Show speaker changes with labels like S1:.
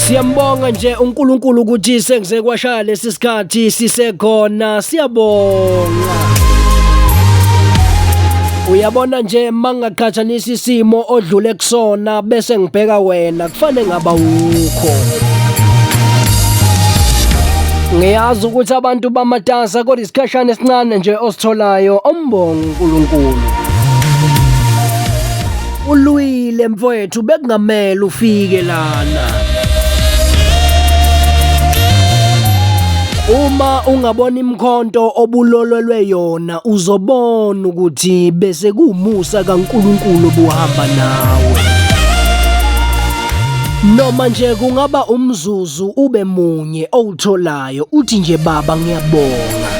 S1: Siyambonga nje uNkulunkulu ukuthi sekuze kwashaya lesi sikhathi sisekhona, siyabonga. Uyabona nje mangaqhathanisa isimo odlule kusona bese ngibheka wena, kufanele ngaba ukho. Ngiyazi ukuthi abantu bamatasa, kodwa isikhashana esincane nje ositholayo, ombonga uNkulunkulu. Ulwile mfowethu, bekungamele ufike lana. Uma ungabona imkhonto obulolelwe yona, uzobona ukuthi bese kuwumusa kaNkulunkulu obuhamba nawe. Noma nje kungaba umzuzu ube munye owutholayo, uthi nje, "Baba, ngiyabonga."